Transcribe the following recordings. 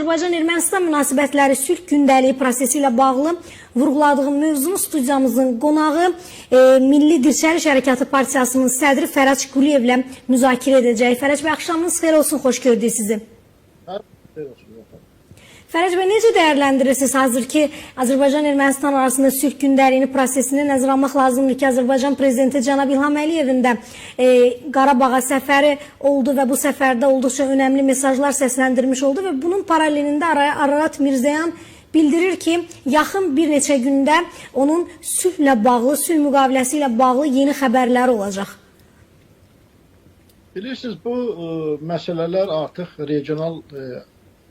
Azərbaycan-Ermənistan münasibətləri sülh gündəliyi prosesi ilə bağlı vurğuladığım mövzunu studiyamızın qonağı Milli Dirçəliş Hərəkatı Partiyasının sədri Fərəc Quliyevlə müzakirə edəcəyik. Fərəc bəy, axşamınız xeyir olsun, xoş gördük sizi. Xeyir olsun efendim. Fərəc bəy, necə dəyərləndirirsiniz hazırki Azərbaycan-Ermənistan arasında sülh gündəliyini prosesini nəzərə almaq lazımdır ki, Azərbaycan prezidenti cənab İlham Əliyevin də Qarabağa səfəri oldu və bu səfərdə olduqca önəmli mesajlar səsləndirmiş oldu və bunun paralelində Ararat Mirzoyan bildirir ki, yaxın bir neçə gündə onun sülhlə bağlı, sülh müqaviləsi ilə bağlı yeni xəbərləri olacaq. Bilirsiniz, bu məsələlər artıq regional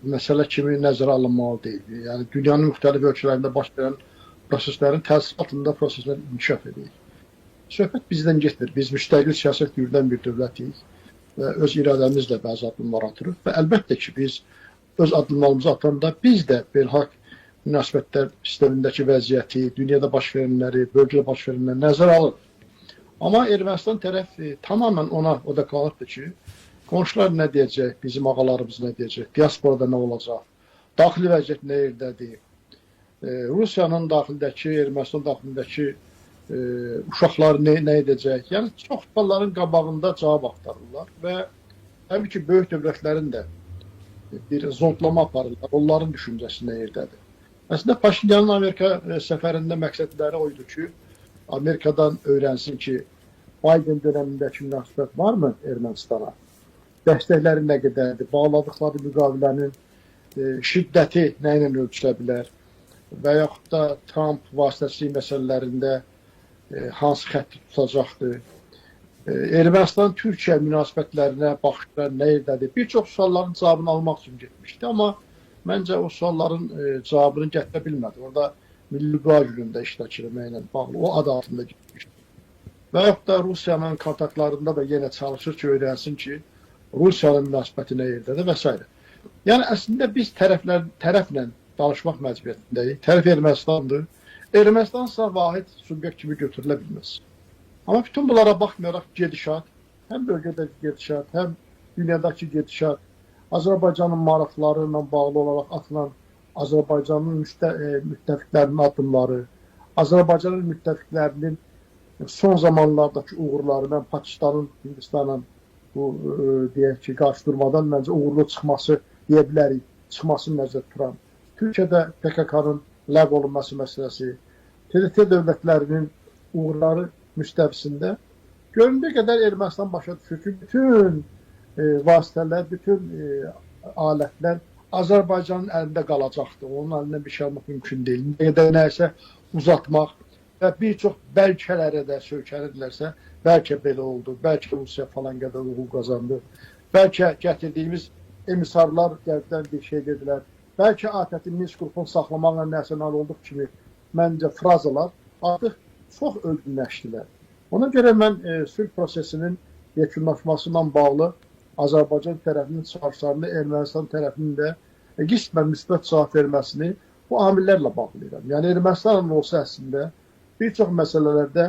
məsələ kimi nəzərə alınmalı deyil. Yəni dünyanın müxtəlif ölkələrində baş verən proseslərin təsiri altında proseslər inkişaf edir. Söhbət bizdən getmir. Biz müstəqil siyasət yürüdən bir dövlətik və öz iradəmizlə bəzi addımlar atırıq və əlbəttə ki, biz öz addımlarımızı atanda biz də beynəlxalq münasibətlər sistemindəki vəziyyəti, dünyada baş verənləri, bölgədə baş verənləri nəzərə alırıq. Amma Ermənistan tərəf tamamilə ona odaqlanıbdır ki, qonşular nə deyəcək, bizim ağalarımız nə deyəcək, diasporada nə olacaq, daxili vəziyyət nə yerdədir, Rusiyanın daxilindəki, Ermənistan daxilindəki uşaqlar nə edəcək. Yəni çox sualların qabağında cavab axtarırlar və təbii ki, böyük dövlətlərin də bir zondlama aparırlar, onların düşüncəsi nə yerdədir. Əslində Paşinyanın Amerika səfərində məqsədləri o idi ki, Amerikadan öyrənsin ki, Biden dönəmindəki münasibət varmı Ermənistana? Dəstəkləri nə qədərdir? Bağladıqları müqavilənin şiddəti nə ilə ölçülə bilər? Və yaxud da Trump vasitəçilik məsələlərində hansı xətti tutacaqdır? Ermənistan-Türkiyə münasibətlərinə baxışlar nə yerdədir? Bir çox sualların cavabını almaq üçün getmişdi, amma məncə o sualların cavabını gətirə bilmədi. Orada Milli Qüva günündə iştirak etməklə bağlı o ad altında getmişdi. Və yaxud da Rusiyanın kontaktlarında da yenə çalışır ki, öyrənsin ki, Rusiyanın münasibəti nə yerdədir və s. Yəni əslində biz tərəflə danışmaq məcburiyyətindəyik. Tərəf Ermənistandır. Ermənistan isə vahid subyekt kimi götürülə bilməz. Amma bütün bunlara baxmayaraq gedişat, həm bölgədəki gedişat, həm dünyadakı gedişat, Azərbaycanın maraqları ilə bağlı olaraq atılan Azərbaycanın müttəfiqlərinin addımları, Azərbaycanın müttəfiqlərinin son zamanlardakı uğurları, mən Pakistanın, Hindistanın bu deyək ki, qarşıdurmadan məncə uğurlu çıxması deyə bilərik, çıxmasını nəzərdə tuturam. Türkiyədə PKK-nın ləğv olunması məsələsi, TDT dövlətlərinin uğurları müstəvisində göründüyü qədər Ermənistan başa düşür ki, bütün vasitələr, bütün alətlər Azərbaycanın əlində qalacaqdır. Onun əlindən bir şey almaq mümkün deyil. Nə qədər nəsə uzatmaq və bir çox bəlkələrə də söykənirlərsə, bəlkə belə oldu, bəlkə Rusiya falan qədər uğur qazandı, bəlkə gətirdiyimiz emisarlar qərbdən bir şey dedilər, bəlkə ATƏT-in Minsk qrupunu saxlamaqla nəsə nail olduq kimi məncə frazalar artıq çox ölgünləşdilər. Ona görə mən sülh prosesinin yekunlaşması ilə bağlı Azərbaycan tərəfinin çıxarışlarını, Ermənistan tərəfinin də qismən müsbət cavab verməsini bu amillərlə bağlayıram. Yəni Ermənistanla olsa əslində bir çox məsələlərdə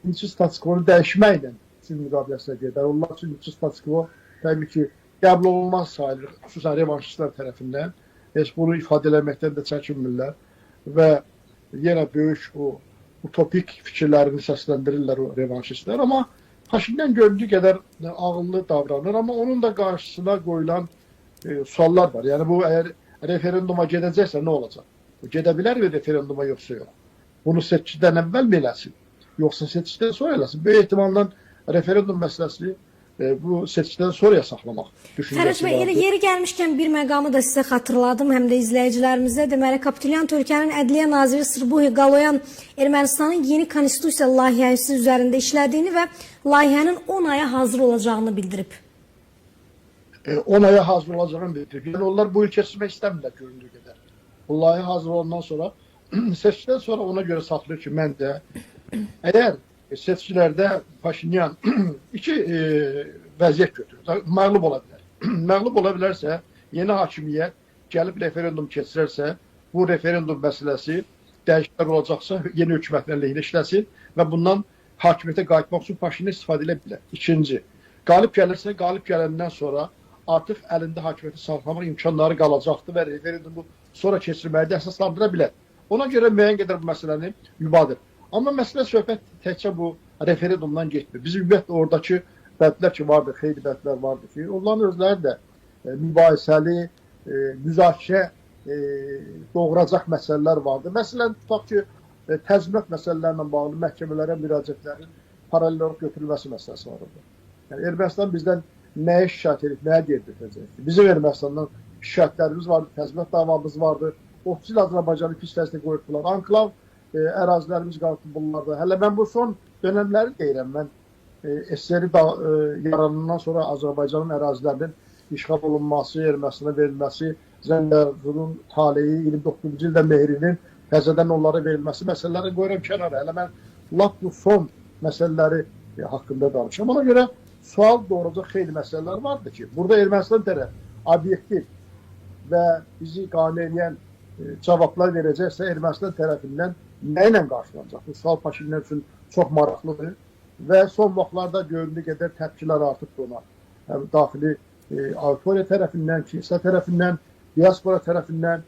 indiki status-quo-nu dəyişməklə sülh müqaviləsinə gedər. Onlar üçün indiki status-quo təbii ki, qəbul olunmaz sayılır, xüsusən revanşistlər tərəfindən. Heç bunu ifadə eləməkdən də çəkinmirlər və yenə böyük o utopik fikirlərini səsləndirirlər o revanşistlər. Amma Paşinyan göründüyü qədər ağıllı davranır, amma onun da qarşısına qoyulan suallar var. Yəni bu əgər referenduma gedəcəksə nə olacaq? Bu gedə bilərmi referenduma yoxsa yox? Bunu seçkidən əvvəl mi eləsin? Yoxsa seçkidən sonra eləsin? Böyük ehtimalla referendum məsələsini bu seçkidən sonraya saxlamaq düşüncəsi Fərəc bəy, elə vardır. yeri gəlmişkən bir məqamı da sizə xatırladım, həm də izləyicilərimizə. Deməli, Kapitulyant ölkənin Ədliyyə naziri Sırbuhi Qaloyan Ermənistanın yeni konstitusiya layihəsi üzərində işlədiyini və layihənin 10 aya hazır olacağını bildirib. 10 aya hazır olacağını bildirib. Yəni onlar bu il keçirmək istəmirlər göründüyü qədər. Bu layihə hazır olandan sonra seçkidən sonra ona görə saxlayır ki, mən də əgər seçkilərdə Paşinyan iki vəziyyət götürür. Məğlub ola bilər. Məğlub ola bilərsə, yeni hakimiyyət gəlib referendum keçirərsə, bu referendum məsələsi dəyişikliklər olacaqsa, yeni hökumətin əleyhinə işləsin və bundan hakimiyyətə qayıtmaq üçün Paşinyan istifadə edə bilər. İkinci, qalib gəlirsə, qalib gələndən sonra artıq əlində hakimiyyəti saxlamaq imkanları qalacaqdır və referendumu sonra keçirməyi də əsaslandıra bilər. Ona görə müəyyən qədər bu məsələni yubadır. Amma məsələ söhbət təkcə bu referendumdan getmir. Bizim ümumiyyətlə oradakı bəndlər ki vardı, xeyli bəndlər vardı ki, onların özləri də mübahisəli, müzakirə doğuracaq məsələlər vardı. Məsələn, tutaq ki, təzminat məsələlərlə bağlı məhkəmələrə müraciətlərin paralel olaraq götürülməsi məsələsi var orada. Yəni, Ermənistan bizdən nəyə şikayət edib, nəyə geri dönəcək? Bizim Ermənistandan şikayətlərimiz vardı, təzminat davamız vardı. 30 il Azərbaycanı pis vəziyyətə qoyubdular. Anklav ərazilərimiz qaldı bunlarda. Hələ mən bu son dönəmləri deyirəm. Mən SSR yaranandan sonra Azərbaycanın ərazilərinin işğal olunması, Ermənistana verilməsi, Zəngəzurun taleyi, 29-cu ildə Mehrinin təzədən onlara verilməsi məsələlərini qoyuram kənara. Hələ mən lap bu son məsələləri haqqında danışıram. Ona görə sual doğuracaq xeyli məsələlər vardır ki, burada Ermənistan tərəf obyektiv və bizi qane eləyən cavablar verəcəksə, Ermənistan tərəfindən nə ilə qarşılanacaq? Bu sual Paşinyan üçün çox maraqlıdır və son vaxtlarda göründüyü qədər təpkilər artıbdır ona. Həm daxili auditoriya tərəfindən, kilsə tərəfindən, diaspora tərəfindən,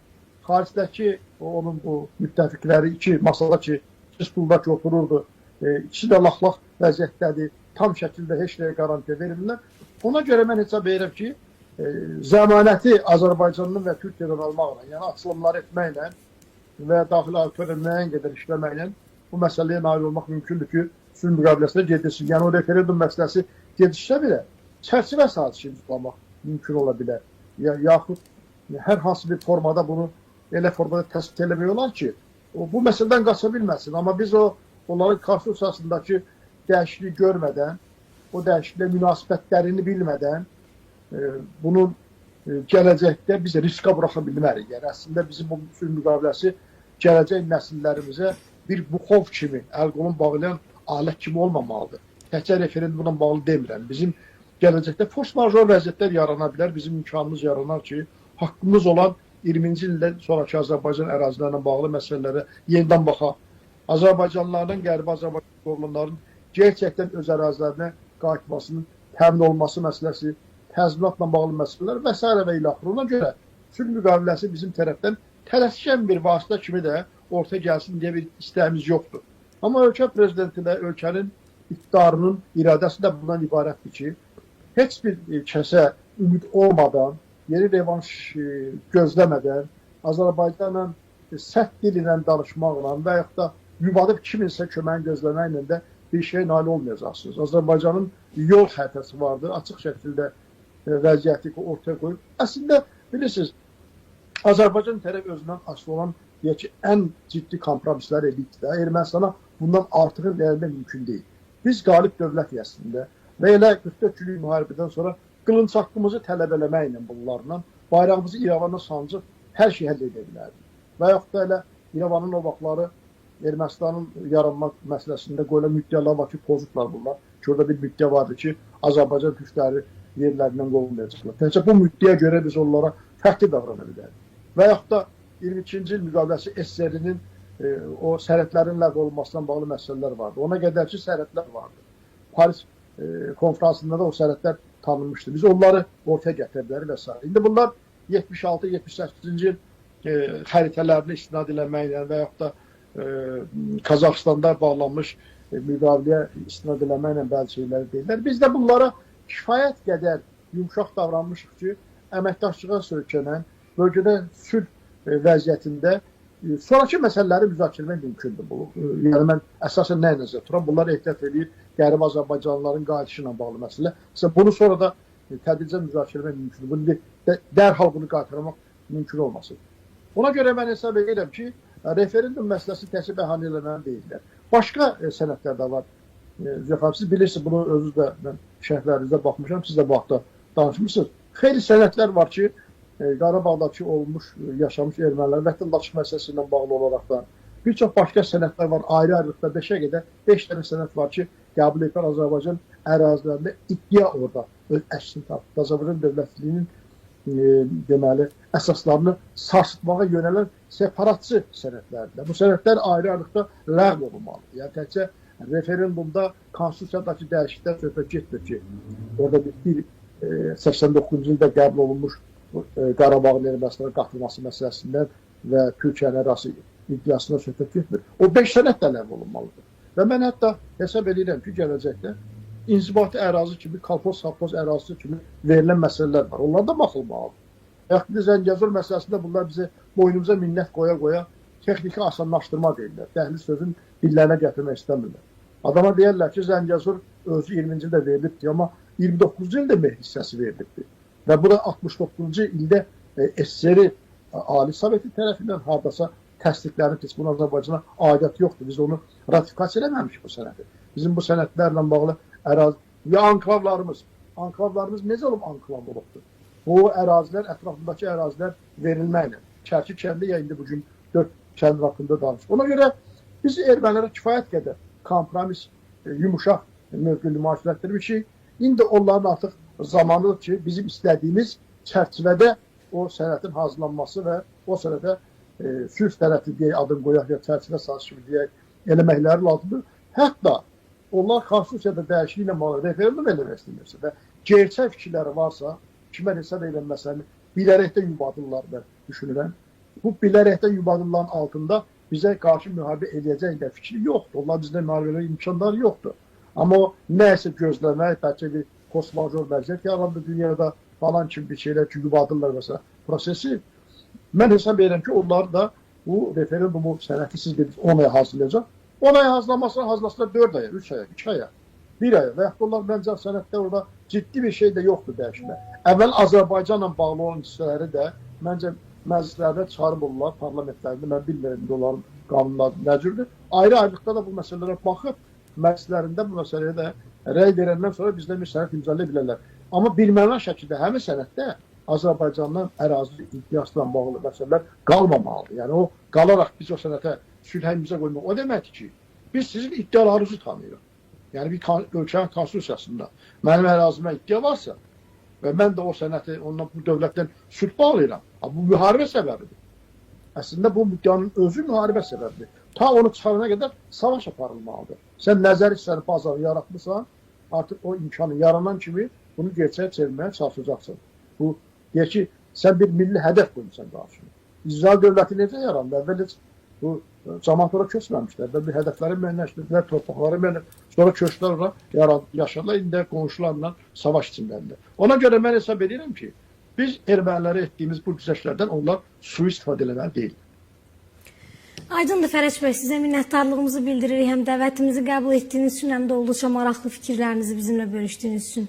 xaricdəki onun bu müttəfiqləri iki masada ki, iki stulda ki otururdu, ikisi də laq-laq vəziyyətdədir, tam şəkildə heç nəyə qarantiya vermirlər. Ona görə mən hesab edirəm ki, zəmanəti Azərbaycandan və Türkiyədən almaqla, yəni açılımlar etməklə və daxili auditoriya müəyyən qədər işləməklə bu məsələyə nail olmaq mümkündür ki, sülh müqaviləsinə gedilsin. Yəni o referendum məsələsi gedişsə belə çərçivə sazişi imzalamaq mümkün ola bilər. Yaxud hər hansı bir formada bunu elə formada təsbit eləmək olar ki, o, bu məsələdən qaça bilməsin. Amma biz onların konstitusiyasındakı dəyişikliyi görmədən, o dəyişikliklə münasibətlərini bilmədən bunun gələcəkdə biz riska buraxa bilmərik. Yəni əslində bizim bu sülh müqaviləsi gələcək nəsillərimizə bir buxov kimi, əl-qolun bağlayan alət kimi olmamalıdır. Təkcə referendumla bağlı demirəm. Bizim gələcəkdə fors-major vəziyyətlər yarana bilər. Bizim imkanımız yaranar ki, haqqımız olan 20-ci ildən sonraki Azərbaycan ərazilərlə bağlı məsələlərə yenidən baxaq. Azərbaycanlıların, Qərbi Azərbaycan qorulanların gerçəkdən öz ərazilərinə qayıtmasının təmin olunması məsələsi, təzminatla bağlı məsələlər və s. və ilaxır. Ona görə sülh müqaviləsi bizim tərəfdən tələskən bir vasitə kimi də ortaya gəlsin deyə bir istəyimiz yoxdur. Amma ölkə prezidenti də, ölkənin iqtidarının iradəsi də bundan ibarətdir ki, heç bir kəsə ümid olmadan, yeni revanş gözləmədən, Azərbaycanla sərt dil ilə danışmaqla və yaxud da yubadıb kiminsə köməyini gözləməklə də bir şeyə nail olmayacaqsınız. Azərbaycanın yol xəritəsi vardır, açıq şəkildə vəziyyəti ortaya qoyub. Əslində, bilirsiniz, Azərbaycan tərəf özündən asılı olan, deyək ki, ən ciddi kompromislər edibdir də. Ermənistana bundan artığı vermək mümkün deyil. Biz qalib dövlətik əslində və elə 44 günlük müharibədən sonra qılınc haqqımızı tələb eləməklə bunlarla bayrağımızı İrəvana sancıb hər şey həll edə bilərdik. Və yaxud da elə İrəvanın o vaxtları Ermənistanın yaranmaq məsələsində qoyulan müddəalar var ki, pozublar bunlar. Ki, orada bir müddəa vardı ki, Azərbaycan türkləri yerlərindən qovulmayacaqlar. Təkcə bu müddəaya görə biz onlara fərqli davrana bilərdik. Və yaxud da 22-ci il müqaviləsi SSR-nin o sərhədlərin ləğv olunmasından bağlı məsələlər vardı. Ona qədər ki, sərhədlər vardı. Paris konfransında da o sərhədlər tanınmışdı. Biz onları ortaya gətirə bilərik və s. İndi bunlar 76-78-ci il xəritələrini istinad eləməklə və yaxud da Qazaxıstanda bağlanmış müqaviləyə istinad eləməklə bəzi şeyləri deyirlər. Biz də bunlara kifayət qədər yumşaq davranmışıq ki, əməkdaşlığa söykənən, bölgədə sülh vəziyyətində sonrakı məsələləri müzakirə etmək mümkündür. Bu. Yəni mən əsasən nəyə nəzərdə tuturam? Bunlar ehtiyat eləyir Qərbi Azərbaycanlıların qayıdışı ilə bağlı məsələ. Məsələn, bunu sonra da tədricən müzakirə etmək mümkündür. Bunu dərhal bunu qaytarmaq mümkün olmasın. Ona görə mən hesab edirəm ki, referendum məsələsi təkcə bəhanə eləməli deyillər. Başqa sənədlər də var. Züleyxa, siz bilirsiniz, bunu özünüz də mən şərhlərinizdə baxmışam, siz də bu haqda danışmışsınız. Xeyli sənədlər var ki, Qarabağdakı olmuş, yaşamış ermənilər vətəndaşlıq məsələsi ilə bağlı olaraq da bir çox başqa sənədlər var. Ayrı-ayrılıqda 5-ə qədər 5 dənə sənəd var ki, qəbul edilən Azərbaycan ərazilərində iddia orada öz əksini tapıb. Azərbaycan dövlətliyinin deməli əsaslarını sarsıtmağa yönələn separatçı sənədlərdir. Bu sənədlər ayrı-ayrılıqda ləğv olunmalıdır. Yəni təkcə referendumda konstitusiyadakı dəyişikliklər söhbət getmir ki, orada bir 89-cu ildə qəbul olunmuş Qarabağın Ermənistana qatılması məsələsindən və Türkiyənin ərazisi iddiasına söhbət getmir. O 5 sənəd də ləğv olunmalıdır. Və mən hətta hesab edirəm ki, gələcəkdə inzibati ərazi kimi, kolxoz, sovxoz ərazisi kimi verilən məsələlər var. Onlar da baxılmalıdır. Yaxud da Zəngəzur məsələsində bunlar bizə boynumuza minnət qoya-qoya texniki asanlaşdırma deyirlər. Dəhliz sözün dillərinə gətirmək istəmirlər. Adama deyərlər ki, Zəngəzur özü 20-ci ildə verilibdir, amma 29-cu ildə Mehdi hissəsi verilibdir. Və bu da 69-cu ildə SSR Ali Soveti tərəfindən hardasa təsdiqlənib ki, bunun Azərbaycana aidiyyəti yoxdur. Biz onu ratifikasiya eləməmişik bu sənədi. Bizim bu sənədlərlə bağlı ərazi ya anklavlarımız, anklavlarımız necə olub anklav olubdur? Bu ərazilər, ətrafındakı ərazilər verilməklə. Çərçi kəndi ya indi bugün 4 kənd haqqında danışır. Ona görə biz ermənilərə kifayət qədər kompromis, yumuşaq mövqe nümayiş etdirmişik. İndi onların artıq zamanıdır ki, bizim istədiyimiz çərçivədə o sənətin hazırlanması və o sənətə sülh sənəti deyək, adım qoyaq ya çərçivə sazişi deyək, eləməkləri lazımdır. Hətta onlar konstitusiyada dəyişikliklə bağlı referendum eləmək istəyirlərsə və gerçək fikirləri varsa, ki mən hesab edirəm məsələni bilərək də yubadırlar mən düşünürəm. Bu bilərək də yubadırların altında bizə qarşı müharibə eləyəcək də fikri yoxdur. Onlar bizlə müharibə eləmək imkanları yoxdur. Amma o nəsə gözləmək, bəlkə bir post-major vəziyyət yarandı dünyada falan kimi bir şeylər ki, yubadırlar məsələn prosesi. Mən hesab edirəm ki, onlar da bu referendumu sənəti siz dediniz 10 aya hazırlayacaq. 10 aya hazırlamasına hazırlasınlar 4 aya, 3 aya, 2 aya, 1 aya və yaxud da onlar məncə sənətdə orada ciddi bir şey də yoxdur dəyişmə. Əvvəl Azərbaycanla bağlı olan hissələri də məncə məclislərdə çıxarıb olurlar, parlamentlərində, mən bilmirəm indi onların qanunları nə cürdür. Ayrı-ayrılıqda da bu məsələlərə baxıb məclislərində bu məsələyə də rəy verəndən sonra bizlə bir sənəd imzalaya bilərlər. Amma birməna şəkildə həmin sənəddə Azərbaycandan ərazi iddiasıyla bağlı məsələlər qalmamalıdır. Yəni o qalaraq biz o sənətə sülhə imza qoymaq o deməkdir ki, biz sizin iddialarınızı tanıyırıq. Yəni bir ölkənin konstitusiyasında mənim ərazimə iddia varsa və mən də o sənəti ondan bu dövlətdən sülh bağlayıram. Ha, bu müharibə səbəbidir. Əslində bu iddianın özü müharibə səbəbidir. Ta onu çıxarana qədər savaş aparılmalıdır. Sən nəzəri hissəni bazarı yaratmısan, artıq o imkanı yaranan kimi bunu gerçəyə çevirməyə çalışacaqsan. Bu deyək ki, sən bir milli hədəf qoymusan qarşına. İsrail dövləti necə yarandı? Əvvəl heç bu cəmaət ora köçməmişdi. Əvvəl bir hədəfləri müəyyənləşdirdilər, torpaqları müəyyənləşdirdilər. Sonra köçdülər ora, yaşadılar, indi də qonşularla savaş içindədir. Ona görə mən hesab edirəm ki, biz ermənilərə etdiyimiz bu güzəştlərdən onlar sui-istifadə eləməli deyil. Aydındır Fərəc bəy, sizə minnətdarlığımızı bildiririk. Həm dəvətimizi qəbul etdiyiniz üçün, həm də olduqca maraqlı fikirlərinizi bizimlə bölüşdüyünüz üçün.